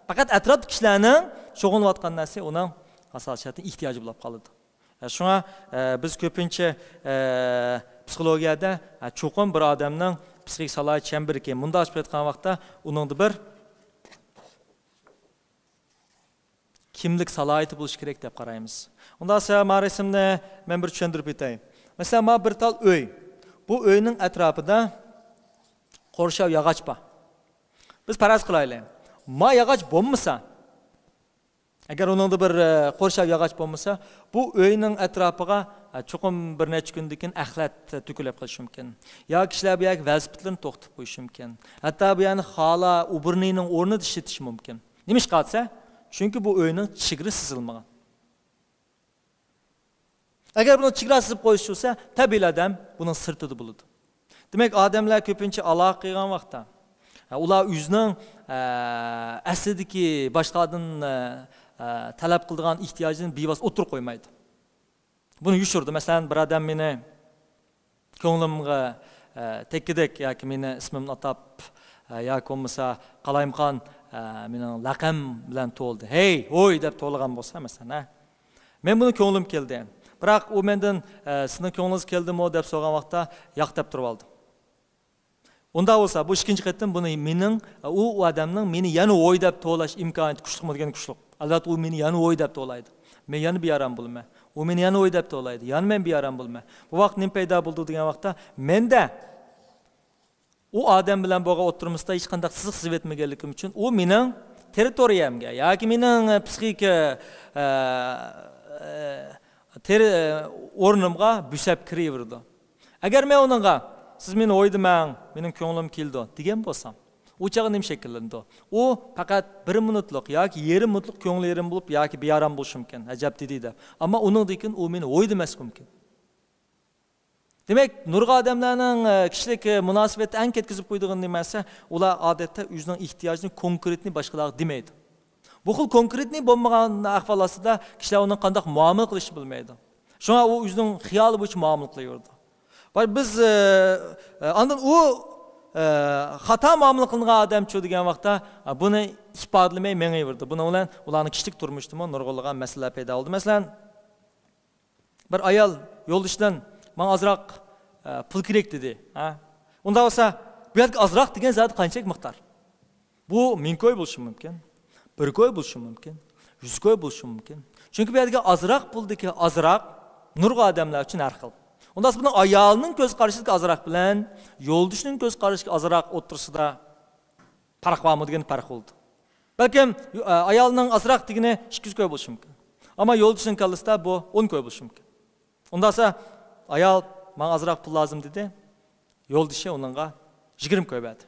پەقەت ئەتراپتىكى كىشىلەرنىڭ شۇغۇللىنىۋاتقان نەرسە ئۇنىڭ ئاساسىي جەھەتتىن ئېھتىياجى بولۇپ قالىدۇ. شۇڭا، ئە، بىز كۆپىنچە، ئە، پسىخولوگىيەدە، ئە، چوقۇم بىر ئادەمنىڭ پسىخىك سالاھىيەت چەمبىرىكى مۇنداق ئېچىپ ئېيتقان ۋاقىتتا ئۇنىڭدا بىر كىملىك سالاھىيىتى بولۇشى كېرەك دەپ قارايمىز. ئۇنداق بولسا، ما رەسىمنى مەن بىر چۈشەندۈرۈپ ئۆتەي. مەسىلەن، ما بىر تال ئۆي. بۇ ئۆينىڭ ئەتراپىدا قورشاۋ ياغاچ بار. بىز پەرەز قىلايلى. ما ياغاچ بولمىسا، ئەگەر ئۇنىڭدا بىر، ئە، قورشاۋ ياغاچ بولمىسا، بۇ ئۆينىڭ ئەتراپىغا، ئە، چوقۇم بىر نەچچە كۈندىن كېيىن ئەخلەت تۆكۈلۈپ قېلىشى مۇمكىن. يا كىشىلەر بۇ يەرگە ۋېلىسىپىتلىرىنى توختىتىپ قويۇشى مۇمكىن. ھەتتا بۇ يەرنى خالا ئوبورنىينىڭ ئورنىدا ئىشلىتىشى مۇمكىن. نېمىشقا دېسە، چۈنكى بۇ ئۆينىڭ چېگرىسى سىزىلمىغان. ئەگەر بۇنىڭ چېگراسى سىزىپ قويۇلسا، تەبىئىي ئادەم بۇنىڭ سىرتىدا بولىدۇ. دېمەك، ئادەملەر كۆپىنچە ئالاقە قىلغان ۋاقىتتا، ئە، ئۇلار ئۆزىنىڭ، ئە، ئەسلىدىكى باشقىلاردىن، ئە، ئە، تەلەپ قىلىدىغان ئېھتىياجىنى بىۋاسىتە ئوتتۇرىغا قويمايدۇ. بۇنى يوشۇرىدۇ. مەسىلەن، بىر ئادەم مېنى كۆڭلۈمگە، ئە، تەگكۈدەك ياكى مېنى ئىسمىمنى ئاتاپ، ئە، ياكى بولمىسا قالايمىقان، ئە، مېنىڭ لەقەم بىلەن توۋلىدى. «ھەي، ھوي!» دەپ توۋلىغان بولسا، مەسىلەن، ھە؟ مەن بۇنى كۆڭلۈم كەلدى. بىراق ئۇ مەندىن، ئە، «سىزنىڭ كۆڭلىڭىز كەلدىمۇ؟» دەپ سورىغان ۋاقىتتا، «ياق» دەپ تۇرۇۋالدى. ئۇنداق بولسا، بۇ ئىككىنچى قېتىم بۇنى مېنىڭ، ئۇ ئادەمنىڭ مېنى يەنە «ھوي» دەپ توۋلاش ئىمكانىيىتى كۈچلۈكمۇ دېگەن كۈچلۈك. ئەلۋەتتە، ئۇ مېنى يەنە «ھوي» دەپ توۋلايدۇ. مەن يەنە بىئارام بولىمەن. ئۇ مېنى يەنە «ھوي» دەپ توۋلايدۇ. يەنە مەن بىئارام بولىمەن. بۇ ۋاقىت نېمە پەيدا بولىدۇ دېگەن ۋاقىتتا، مەندە ئۇ ئادەم بىلەن بولغان ئوتتۇرىمىزدا ھېچقانداق سىزىق سىزىۋەتمىگەنلىكىم ئۈچۈن، ئۇ مېنىڭ تېررىتورىيەمگە ياكى مېنىڭ، ئە، پسىخىكا، ئە، ئە، تېررى-، ئورنۇمغا بۆسۈپ كىرىۋېرىدۇ. ئەگەر مەن ئۇنىڭغا، «سىز مېنى ھوي دېمەڭ، مېنىڭ كۆڭلۈم كېلىدۇ» دېگەن بولسام، ئۇ چاغدا نېمە شەكىللىنىدۇ؟ ئۇ پەقەت بىر مىنۇتلۇق ياكى يېرىم مىنۇتلۇق كۆڭلى يېرىم بولۇپ ياكى بىئارام بولۇشى مۇمكىن، «ئەجەب» دېدى دەپ. ئەمما ئۇنىڭدىن كېيىن ئۇ مېنى ھوي دېمەسلىكى مۇمكىن. دېمەك، نۇرغۇن ئادەملەرنىڭ، ئە، كىشىلىك، ئە، مۇناسىۋەتتە ئەڭ كەتكۈزۈپ قويىدىغىنى نېمە دېسە، ئۇلار ئادەتتە ئۆزىنىڭ ئېھتىياجىنى كونكرېتنى باشقىلارغا دېمەيدۇ. بۇ خىل كونكرېتنى بولمىغان ئەھۋال ئاستىدا كىشىلەر ئۇنىڭ قانداق مۇئامىلە قىلىشنى بىلمەيدۇ. شۇڭا ئۇ ئۆزىنىڭ خىيالى بويىچە مۇئامىلە قىلىۋېرىدۇ. باي-، بىز، ئە، ئە، ئاندىن ئۇ، ئە، خاتا مۇئامىلە قىلىنغان ئادەمچۇ دېگەن ۋاقىتتا، ئە، بۇنى ئىپادىلىمەي مېڭىۋېرىدۇ. بۇنىڭ بىلەن ئۇلارنىڭ كىشىلىك تۇرمۇشتىمۇ نۇرغۇنلىغان مەسىلىلەر پەيدا بولىدۇ. مەسىلەن، بىر ئايال يولدىشىدىن، «ماڭا ئازراق، ئە، پۇل كېرەك» دېدى. ھە؟ ئۇنداق بولسا، بۇ يەردىكى «ئازراق» دېگەن زادى قانچىلىك مىقدار؟ بۇ مىڭ كوي بولۇشى مۇمكىن، بىر كوي بولۇشى مۇمكىن، يۈز كوي بولۇشى مۇمكىن. چۈنكى بۇ يەردىكى «ئازراق» پۇلدىكى «ئازراق» نۇرغۇن ئادەملەر ئۈچۈن ھەر خىل. ئۇنداق بولسا، بۇنىڭ ئايالنىڭ كۆز قارىشىدىكى «ئازراق» بىلەن يولدىشىنىڭ كۆز قارىشىدىكى «ئازراق» ئوتتۇرىسىدا پەرق بارمۇ دېگەن پەرق بولىدۇ. بەلكىم، ئە، ئايالنىڭ «ئازراق» دېگىنى ئىككى يۈز كوي بولۇشى مۇمكىن. ئەمما يولدىشىنىڭ كاللىسىدا بۇ ئون كوي بولۇشى مۇمكىن. ئۇنداقسا، ئايال، «ماڭا ئازراق پۇل لازىم» دېدى. يولدىشى ئۇنىڭغا يىگىرمە كوي بەردى.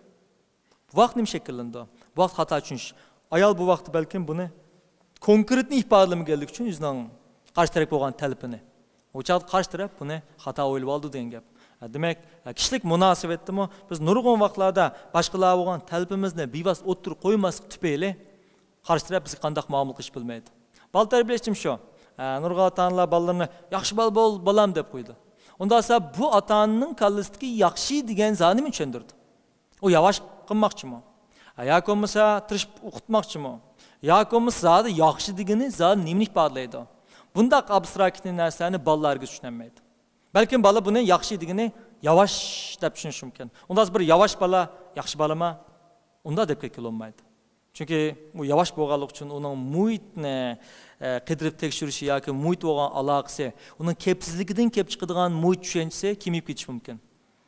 بۇ ۋاقىت نېمە شەكىللىنىدۇ؟ بۇ ۋاقىت خاتا چۈشىنىش. ئايال بۇ ۋاقىتتا بەلكىم بۇنى كونكرېتنى ئىپادىلىمىگەنلىكى ئۈچۈن ئۆزىنىڭ قارشى تەرەپ بولغان تەلىپىنى، ئۇ چاغدا قارشى تەرەپ بۇنى خاتا ئويلىۋالىدۇ دېگەن گەپ. دېمەك، كىشىلىك مۇناسىۋەتتىمۇ بىز نۇرغۇن ۋاقىتلاردا باشقىلار بولغان تەلىپىمىزنى بىۋاسىتە ئوتتۇرىغا قويماسلىق تۈپەيلى قارشى تەرەپ بىزگە قانداق مۇئامىلە قىلىشنى بىلمەيدۇ. بالا تەربىيەلەشتىمۇ شۇ. ئە، نۇرغۇن ئاتا-ئانىلار بالىلىرىنى «ياخشى بالا بول، بالام» دەپ قويىدۇ. ئۇنداق بولسا، بۇ ئاتا-ئانىنىڭ كاللىسىدىكى «ياخشى» دېگەن زادى نېمىنى چۈشەندۈرىدۇ؟ ئۇ ياۋاش قىلماقچىمۇ؟ ھە، ياكى بولمىسا تىرىشىپ ئوقۇتماقچىمۇ؟ ياكى بولمىسا زادى «ياخشى» دېگىنى زادى نېمىنى ئىپادىلەيدۇ؟ بۇنداق ئابستراكت نەرسىلەرنى بالىلار ھەرگىز چۈشىنەلمەيدۇ. بەلكىم بالا بۇنى «ياخشى» دېگىنى «ياۋاش» دەپ چۈشىنىشى مۇمكىن. ئۇنداق بىر ياۋاش بالا «ياخشى بالىما؟» ئۇنداق دەپ كەتكىلى بولمايدۇ. چۈنكى ئۇ ياۋاش بولغانلىقى ئۈچۈن ئۇنىڭ مۇھىتنى، ئە، قىدىرىپ تەكشۈرۈشى ياكى مۇھىت بولغان ئالاقىسى، ئۇنىڭ كەپسىزلىكىدىن كېلىپ چىقىدىغان مۇھىت چۈشەنچىسى كېمىيىپ كېتىشى مۇمكىن.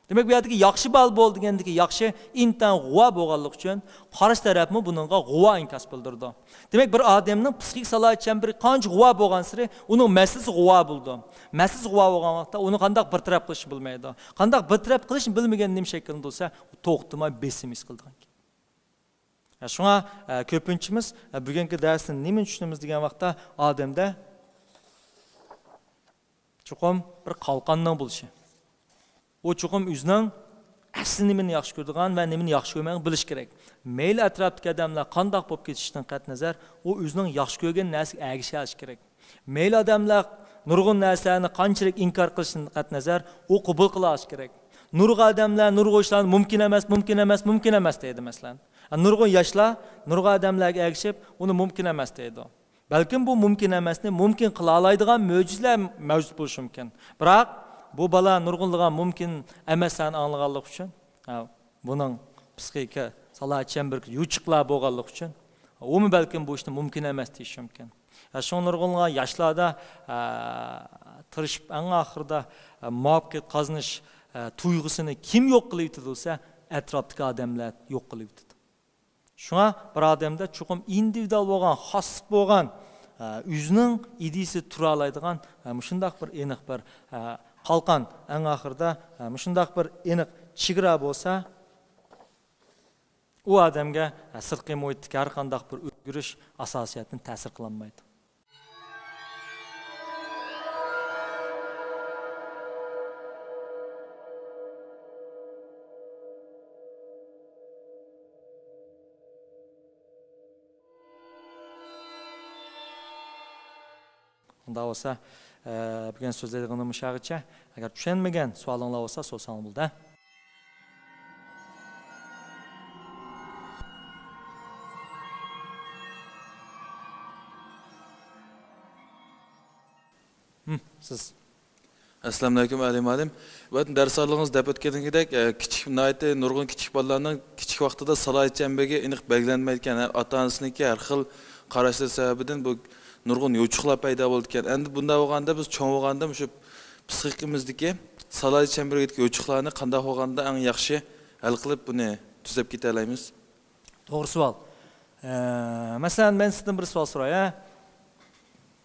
دېمەك، بۇ يەردىكى «ياخشى بالا بول» دېگەندىكى «ياخشى» ئىنتايىن غۇۋا بولغانلىقى ئۈچۈن قارشى تەرەپمۇ بۇنىڭغا غۇۋا ئىنكاس بىلدۈرىدۇ. دېمەك، بىر ئادەمنىڭ پسىخىك سالاھىيەت چەمبىرى قانچە غۇۋا بولغانسېرى ئۇنىڭ مەسىلىسى غۇۋا بولىدۇ. مەسىلىسى غۇۋا بولغان ۋاقىتتا ئۇنى قانداق بىر تەرەپ قىلىشنى بىلمەيدۇ. قانداق بىر تەرەپ قىلىشنى بىلمىگەندە نېمە شەكىلدە بولسا، توختىماي بېسىم ھېس قىلىدىغان گەپ. شۇڭا، ئە، كۆپىنچىمىز، ئە، بۈگۈنكى دەرستىن نېمىنى چۈشىنىمىز دېگەن ۋاقىتتا، ئادەمدە چوقۇم بىر قالقاننىڭ بولۇشى. ئۇ چوقۇم ئۆزىنىڭ ئەسلى نېمىنى ياخشى كۆرىدىغان ۋە نېمىنى ياخشى كۆرمەيدىغىنىنى بىلىشى كېرەك. مەيلى ئەتراپتىكى ئادەملەر قانداق بولۇپ كېتىشىدىن قەتئىينەزەر، ئۇ ئۆزىنىڭ ياخشى كۆرگەن نەرسىگە ئەگىشەلىشى كېرەك. مەيلى ئادەملەر نۇرغۇن نەرسىلەرنى قانچىلىك ئىنكار قىلىشىدىن قەتئىينەزەر، ئۇ قوبۇل قىلىشى كېرەك. نۇرغۇن ئادەملەر نۇرغۇن ئىشلارنى «مۇمكىن ئەمەس، مۇمكىن ئەمەس، مۇمكىن ئەمەس» دەيدۇ، مەسىلەن. نۇرغۇن ياشلار نۇرغۇن ئادەملەرگە ئەگىشىپ، ئۇنى «مۇمكىن ئەمەس» دەيدۇ. بەلكىم بۇ مۇمكىن ئەمەسنى مۇمكىن قىلالايدىغان مۆجىزىلەر مەۋجۇت بولۇشى مۇمكىن. بىراق، بۇ بالا نۇرغۇنلىغان مۇمكىن ئەمەسلەرنى ئاڭلىغانلىقى ئۈچۈن، ھە، بۇنىڭ پسىخىكا سالاھىيەت چەمبىرىكى يوچۇقلار بولغانلىقى ئۈچۈن، ئۇمۇ بەلكىم بۇ ئىشنى مۇمكىن ئەمەس دېيىشى مۇمكىن. ھە، شۇڭا نۇرغۇنلىغان ياشلاردا، ھە، تىرىشىپ، ئەڭ ئاخىرىدا، ھە، مۇۋەپپەقىيەت قازىنىش، ھە، تۇيغۇسىنى كىم يوق قىلىۋېتىدۇ دېسە، ئەتراپتىكى ئادەملەر يوق قىلىۋېتىدۇ. شۇڭا بىر ئادەمدە چوقۇم ئىندىۋىدۇئال بولغان، خاسلىق بولغان، ئە، ئۆزىنىڭ ئىدىيىسى تۇرالايدىغان، ئە، مۇشۇنداق بىر ئېنىق بىر، ئە، قالقان، ئەڭ ئاخىرىدا، ئە، مۇشۇنداق بىر ئېنىق چېگرا بولسا، ئۇ ئادەمگە، ئە، سىرتقى مۇھىتتىكى ھەر قانداق بىر ئۆزگىرىش ئاساسىي جەھەتتىن تەسىر قىلالمايدۇ. ئۇنداق بولسا، ئە، بۈگۈن سۆزلەيدىغىنىم مۇشۇغىچە. ئەگەر چۈشەنمىگەن سوئالىڭلار بولسا، سورىساڭلار بولىدۇ. ھىم، سىز. ئەسسالامۇئەلەيكۇم، ئەلى مۇئەللىم. بۇ يەردە دەرس ئالدىڭىز دەپ ئۆتكىنىدەك، ئە، كىچىك، ناھايىتى نۇرغۇن كىچىك بالىلارنىڭ كىچىك ۋاقتىدا سالاھىيەت چەمبىرىكى ئېنىق بەلگىلەنمەيدىكەن. ھە، ئاتا-ئانىسىنىڭكى ھەر خىل قاراشلىرى سەۋەبىدىن بۇ نۇرغۇن يوچۇقلار پەيدا بولىدىكەن. ئەمدى بۇنداق بولغاندا بىز چوڭ بولغاندا مۇشۇ پسىخىكىمىزدىكى سالاھىيەت چەمبىرىكىدىكى يوچۇقلارنى قانداق بولغاندا ئەڭ ياخشى ھەل قىلىپ بۇنى تۈزەپ كېتەلەيمىز؟ توغرا سوئال. ئە، مەسىلەن، مەن سىزدىن بىر سوئال سوراي، ھە؟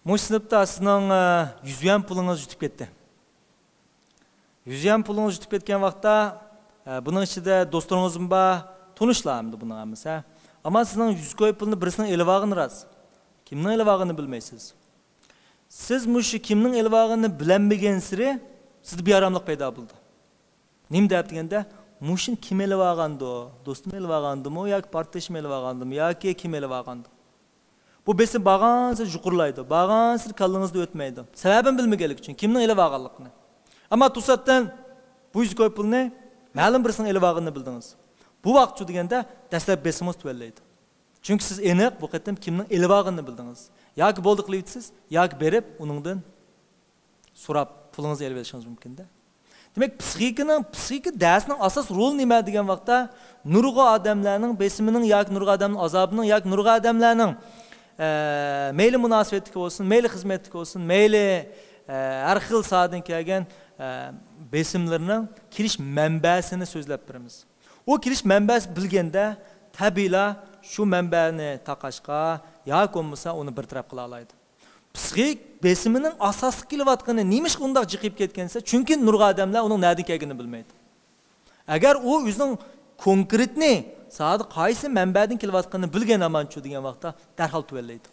مۇشۇ سىنىپتا سىزنىڭ، ئە، يۈز يۈەن پۇلىڭىز يۈتۈپ كەتتى. يۈز يۈەن پۇلىڭىز يۈتۈپ كەتكەن ۋاقىتتا، ئە، بۇنىڭ ئىچىدە دوستلىرىڭىزمۇ بار، تونۇشلار ئەمدى بۇنىڭ ھەممىسى، ھە؟ ئەمما سىزنىڭ يۈز كوي پۇلنى بىرسىنىڭ ئېلىۋالغىنى راست. كىمنىڭ ئېلىۋالغىنىنى بىلمەيسىز. سىز مۇشۇ كىمنىڭ ئېلىۋالغىنىنى بىلەلمىگەنسېرى سىزدە بىئاراملىق پەيدا بولىدۇ. نېمە دەپ دېگەندە، مۇشۇنى كىم ئېلىۋالغاندۇ؟ دوستۇم ئېلىۋالغاندىمۇ ياكى پارتدىشىم ئېلىۋالغاندىمۇ ياكى كىم ئېلىۋالغاندۇ؟ بۇ بېسىم بارغانسېرى يۇقىرىلايدۇ، بارغانسېرى كاللىڭىزدا ئۆتمەيدۇ. سەۋەبىنى بىلمىگەنلىكى ئۈچۈن، كىمنىڭ ئېلىۋالغانلىقىنى. ئەمما توساتتىن بۇ يۈز كوي پۇلنى مەلۇم بىرسىنىڭ ئېلىۋالغىنىنى بىلدىڭىز. بۇ ۋاقىتچۇ دېگەندە دەسلەپ بېسىمىڭىز تۆۋەنلەيدۇ. چۈنكى سىز ئېنىق بۇ قېتىم كىمنىڭ ئېلىۋالغىنىنى بىلدىڭىز. ياكى بولدى قىلىۋېتىسىز، ياكى بېرىپ ئۇنىڭدىن سوراپ پۇلىڭىزنى ئېلىۋېلىشىڭىز مۇمكىن-دە. دېمەك، پسىخىكىنىڭ، پسىخىكا دەرسىنىڭ ئاساس رولى نېمە دېگەن ۋاقىتتا، نۇرغۇن ئادەملەرنىڭ بېسىمىنىڭ ياكى نۇرغۇن ئادەمنىڭ ئازابىنىڭ ياكى نۇرغۇن ئادەملەرنىڭ، ئە، مەيلى مۇناسىۋەتتىكى بولسۇن، مەيلى خىزمەتتىكى بولسۇن، مەيلى، ئە، ھەر خىل ساھەدىن كەلگەن، ئە، بېسىملىرىنىڭ كېلىش مەنبەسىنى سۆزلەپ بېرىمىز. ئۇ كېلىش مەنبەسى بىلگەندە، تەبىئىيلا شۇ مەنبەنى تاقاشقا ياكى بولمىسا ئۇنى بىر تەرەپ قىلالايدۇ. پسىخىك بېسىمىنىڭ ئاساسلىق كېلىۋاتقىنى نېمىشقا ئۇنداق جىقىيىپ كەتكەن دېسە، چۈنكى نۇرغۇن ئادەملەر ئۇنىڭ نەدىن كەلگىنىنى بىلمەيدۇ. ئەگەر ئۇ ئۆزىنىڭ كونكرېتنى ساھەدە قايسى مەنبەدىن كېلىۋاتقىنىنى بىلگەن ھامانچۇ دېگەن ۋاقىتتا دەرھال تۆۋەنلەيدۇ.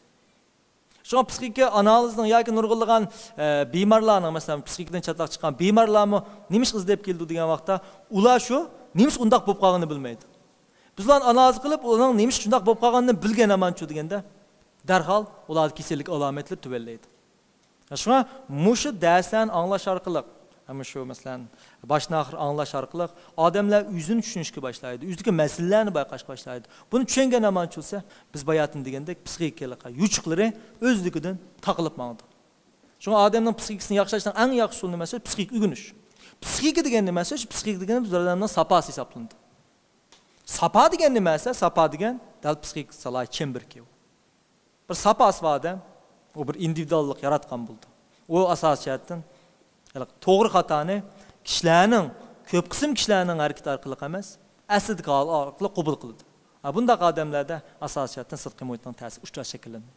شۇڭا پسىخىكا ئانالىزنىڭ ياكى نۇرغۇنلىغان، ئە، بىمارلارنىڭ، مەسىلەن، پسىخىكىدىن چاتاق چىققان بىمارلارمۇ نېمىشقا ئىزدەپ كېلىدۇ دېگەن ۋاقىتتا، ئۇلار شۇ نېمىشقا ئۇنداق بولۇپ قالغىنىنى بىلمەيدۇ. بىز ئۇلارنى ئانالىز قىلىپ، ئۇلارنىڭ نېمىشقا شۇنداق بولۇپ قالغىنىنى بىلگەن ھامانچۇ دېگەندە، دەرھال ئۇلاردىكى كېسەللىك ئالامەتلىرى تۆۋەنلەيدۇ. شۇڭا مۇشۇ دەرسلەرنى ئاڭلاش ئارقىلىق، مۇشۇ، مەسىلەن، باشتىن ئاخىر ئاڭلاش ئارقىلىق ئادەملەر ئۆزىنى چۈشىنىشكە باشلايدۇ، ئۆزىدىكى مەسىلىلەرنى بايقاشقا باشلايدۇ. بۇنى چۈشەنگەن ھامانچۇ بولسا، بىز باياتىن دېگەندەك پسىخىكىلىق يوچۇقلىرى ئۆزلۈكىدىن تاقىلىپ ماڭىدۇ. شۇڭا ئادەمنىڭ پسىخىكىسىنى ياخشىلاشنىڭ ئەڭ ياخشى ئۇسۇلى نېمە دېسە، پسىخىك ئۆگىنىش. پسىخىكا دېگەن نېمە دېسە، شۇ پسىخىك دېگەن بىز ئادەمنىڭ ساپاسى ھېسابلىنىدۇ. ساپا دېگەن نېمە دېسە، ساپا دېگەن دەل پسىخىك سالاھىيەت چېمبىرىكى. بىر ساپاسى بار ئادەم، ئۇ بىر ئىندىۋىدۇئاللىق ياراتقان بولىدۇ. ئۇ ئاساسىي جەھەتتىن ھېلىقى توغرا خاتانى كىشىلەرنىڭ، كۆپ قىسىم كىشىلەرنىڭ ھەرىكىتى ئارقىلىق ئەمەس، ئەسلىدىكى ھال ئارقىلىق قوبۇل قىلىدۇ. ھە، بۇنداق ئادەملەردە ئاساسىي جەھەتتىن سىرتقى مۇھىتنىڭ تەسىرى ئۇچراش شەكىللىنىدۇ.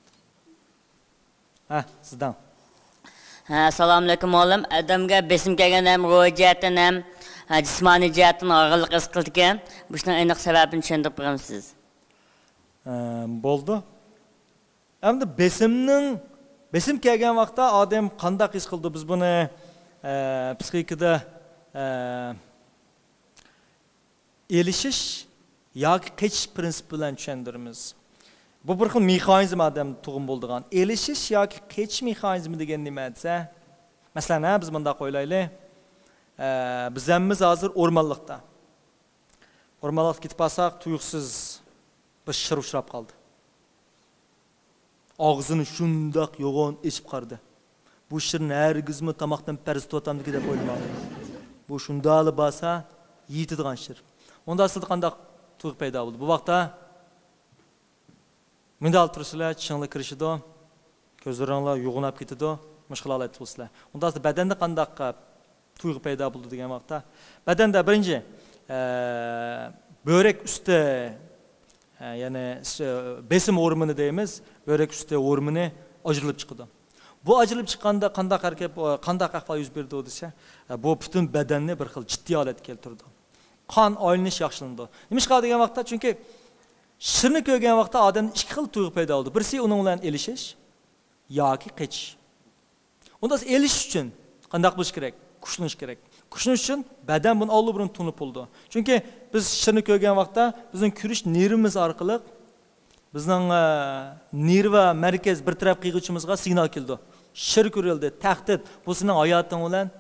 ھە، سىزدىن. ھە، سالامۇئەلەيكۇم مۇئەللىم. ئادەمگە بېسىم كەلگەندە ھەم روھىي جەھەتتىن ھەم، ھە، جىسمانىي جەھەتتىن ئاغرىنلىق ھېس قىلىدىكەن. بۇ ئىشنىڭ ئېنىق سەۋەبىنى چۈشەندۈرۈپ بېرەمسىز؟ ئە، بولدى. ئەمدى بېسىمنىڭ، بېسىم كەلگەن ۋاقىتتا ئادەم قانداق ھېس قىلىدۇ؟ بىز بۇنى، ئە، پسىخىكىدا، ئە، ئېلىشىش ياكى قېچىش پىرىنسىپى بىلەن چۈشەندۈرىمىز. بۇ بىر خىل مېخانىزم ئادەمدە تۇغۇم بولىدىغان. ئېلىشىش ياكى قېچىش مېخانىزمى دېگەن نېمە دېسە، مەسىلەن، ھە، بىز مۇنداق ئويلايلى. ئە، بىز ھەممىمىز ھازىر ئورمانلىقتا. ئورمانلىققا كېتىپ بارساق، تۇيۇقسىز بىر شىر ئۇچراپ قالدى. ئاغزىنى شۇنداق يوغان ئېچىپ قارىدى. بۇ شىرنى ھەرگىزمۇ تاماقتىن پەرز تۇتۇۋاتامدىكىن دەپ ئويلىماپتۇ. بۇ شۇنداقلا بارسا يېيىتىدىغان شىر. ئۇندا سىزدە قانداق تۇيغۇ پەيدا بولىدۇ؟ بۇ ۋاقىتتا مىدال تۇرسىلەر، چىشىڭلار كىرىشىدۇ، كۆزلىرىڭلار يوغىناپ كېتىدۇ، مۇشۇ خىل ھالەتتە بولىسىلەر. ئۇندا سىزدە بەدەندە قانداق تۇيغۇ پەيدا بولىدۇ دېگەن ۋاقىتتا، بەدەندە بىرىنچى، ئە، بۆرەك ئۈستى، ئە، يەنى س-، بېسىم ھورمونى دەيمىز، بۆرەك ئۈستى ھورمونى ئاجرىلىپ چىقىدۇ. بۇ ئاجرىلىپ چىققاندا قانداق ھەرىكەت، قانداق ئەھۋال يۈز بېرىدۇ دېسە، بۇ پۈتۈن بەدەننى بىر خىل جىددىي ھالەتكە كەلتۈرىدۇ. قان ئايلىنىش ياخشىلىنىدۇ. نېمىشقا دېگەن ۋاقىتتا، چۈنكى شىرنى كۆرگەن ۋاقىتتا ئادەمدە ئىككى خىل تۇيغۇ پەيدا بولىدۇ. بىرسى ئۇنىڭ بىلەن ئېلىشىش ياكى قېچىش. ئۇندا ئېلىش ئۈچۈن قانداق بولۇش كېرەك؟ كۈچلىنىش كېرەك. كۈچلىنىش ئۈچۈن بەدەن بۇنى ئاللىبۇرۇن تونۇپ بولىدۇ. چۈنكى بىز شىرنى كۆرگەن ۋاقىتتا بىزنىڭ كۆرۈش نېرۋىمىز ئارقىلىق بىزنىڭ، ئە، نېرۋا مەركەز بىر تەرەپ قىيغۇچىمىزغا سىگنال كېلىدۇ. شىر كۆرۈلدى، تەھدىت، بۇ سېنىڭ ھاياتىڭ بىلەن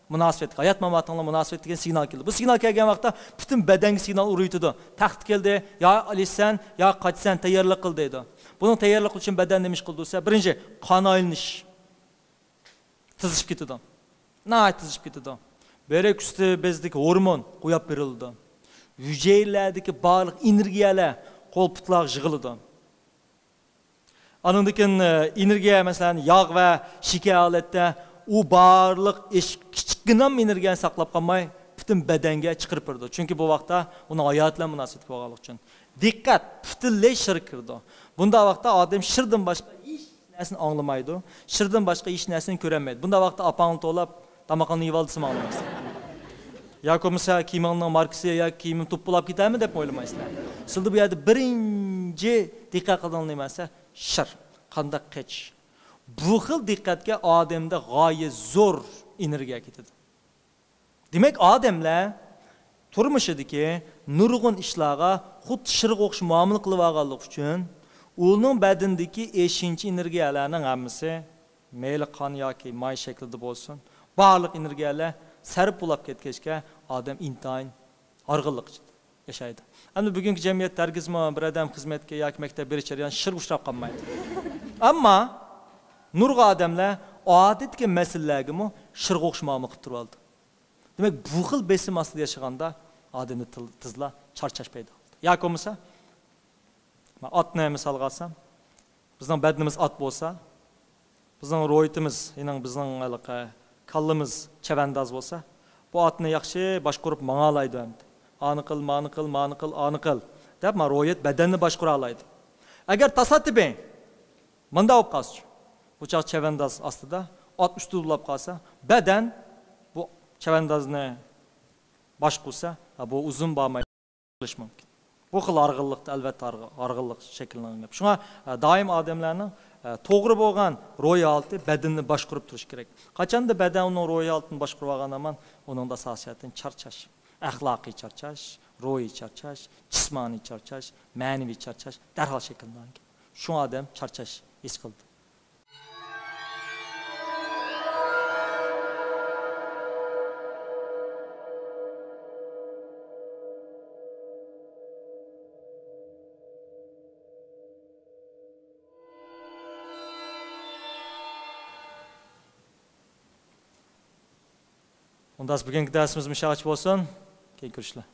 مۇناسىۋەتلىك، ھايات ماماتىڭ بىلەن مۇناسىۋەتلىك دېگەن سىگنال كېلىدۇ. بۇ سىگنال كەلگەن ۋاقىتتا پۈتۈن بەدەنگە سىگنال ئۇرۇۋېتىدۇ. تەھدىت كەلدى، يا ئېلىشسەن، يا قاچىسەن، تەييارلىق قىل دەيدۇ. بۇنىڭ تەييارلىق ئۈچۈن بەدەن نېمە ئىش قىلىدۇ دېسە، بىرىنچى، قان ئايلىنىش. تېزلىشىپ كېتىدۇ. ناھايىتى تېزلىشىپ كېتىدۇ. بۆرەك ئۈستى بېزىدىكى ھورمون قويۇپ بېرىلىدۇ. ھۈجەيرىلەردىكى بارلىق ئېنېرگىيەلەر قول پۇتلارغا يىغىلىدۇ. ئانىڭدىن كېيىن، ئە، ئېنېرگىيە، مەسىلەن، ياغ ۋە شېكەر ھالەتتە ئۇ بارلىق ئىش، كىچىككىنە ئېنېرگىيەنى ساقلاپ قالماي، پۈتۈن بەدەنگە چىقىرىپ بېرىدۇ. چۈنكى بۇ ۋاقىتتا ئۇنىڭ ھاياتى بىلەن مۇناسىۋەتلىك بولغانلىقى ئۈچۈن. دىققەت پۈتۈنلەي شىرگە كىرىدۇ. بۇنداق ۋاقىتتا ئادەم شىردىن باشقا ھېچ نەرسىنى ئاڭلىمايدۇ. شىردىن باشقا ھېچ نەرسىنى كۆرەلمەيدۇ. بۇنداق ۋاقىتتا ئاپاڭنى توۋلاپ، تامىقىڭنى يېۋالدىسىمۇ ئاڭلىمايسىلەر. ياكى بولمىسا كىيىمىڭنىڭ ماركىسى ياكى كىيىمىم توپا بولاپ كېتەرمۇ دەپمۇ ئويلىمايسىلەر. سىلەردە بۇ يەردە بىرىنچى دىققەت قىلىدىغان نېمە دېسە، شىر. قانداق قېچىش. بۇ خىل دىققەتكە ئادەمدە غايەت زور ئېنېرگىيە كېتىدۇ. دېمەك، ئادەملەر تۇرمۇشىدىكى نۇرغۇن ئىشلارغا خۇددى شىرغا ئوخشاش مۇئامىلە قىلىۋالغانلىقى ئۈچۈن، ئۇنىڭ بەدىنىدىكى ئېشىنچا ئېنېرگىيەلەرنىڭ ھەممىسى، مەيلى قان ياكى ماي شەكلىدە بولسۇن، بارلىق ئېنېرگىيەلەر سەرپ بولاپ كەتكەچكە، ئادەم ئىنتايىن ھارغىنلىق ئىچىدە ياشايدۇ. ئەمدى بۈگۈنكى جەمئىيەتتە ھەرگىزمۇ بىر ئادەم خىزمەتكە ياكى مەكتەپ بېرىش جەريانىدا شىرغا ئۇچراپ قالمايدۇ. ئەمما نۇرغۇن ئادەملەر ئادەتتىكى مەسىلىلەرگىمۇ شىرغا ئوخشاش مۇئامىلە قىلىپ تۇرۇۋالىدۇ. دېمەك، بۇ خىل بېسىم ئاستىدا ياشىغاندا ئادەمدە تىل-، تېزلا چارچاش پەيدا قىلىدۇ. ياكى بولمىسا، مەن ئاتنى مىسالغا ئالسام، بىزنىڭ بەدىنىمىز ئات بولسا، بىزنىڭ روھىيىتىمىز، يەنى بىزنىڭ ھېلىقى كاللىمىز چەۋەنداز بولسا، بۇ ئاتنى ياخشى باشقۇرۇپ ماڭالايدۇ ئەمدى. ئانى قىل، مانى قىل، مانى قىل، ئانى قىل دەپ، ما روھىيەت بەدەننى باشقۇرالايدۇ. ئەگەر تاسادىپىي مۇنداق بولۇپ قالسىچۇ، بۇ چاغ چەۋەنداز ئاستىدا، ئات ئۈستىدە ئۇلاپ قالسا، بەدەن بۇ چەۋەندازنى باشقۇرسا، ھە، بۇ ئۇزۇن بارماي قىلىش مۇمكىن. بۇ خىل ھارغىنلىقتا، ئەلۋەتتە، ھارغ-، ھارغىنلىق شەكىللەنگەن گەپ. شۇڭا، ئە، دائىم ئادەملەرنىڭ، ئە، توغرا بولغان روھىي ھالىتى بەدىنىنى باشقۇرۇپ تۇرۇشى كېرەك. قاچاندا بەدەن ئۇنىڭ روھىي ھالىتىنى باشقۇرۇپ ئالغان ھامان، ئۇنىڭدا ئاساسىي جەھەتتىن چارچاش، ئەخلاقىي چارچاش، روھىي چارچاش، جىسمانىي چارچاش، مەنىۋى چارچاش دەرھال شەكىللەنگەن. شۇڭا ئادەم چارچاش ھېس قىلىدۇ. ئۇنداق بۈگۈنكى دەرسىمىز مۇشۇ يەرگىچە بولسۇن. كېيىن كۆرۈشلەر.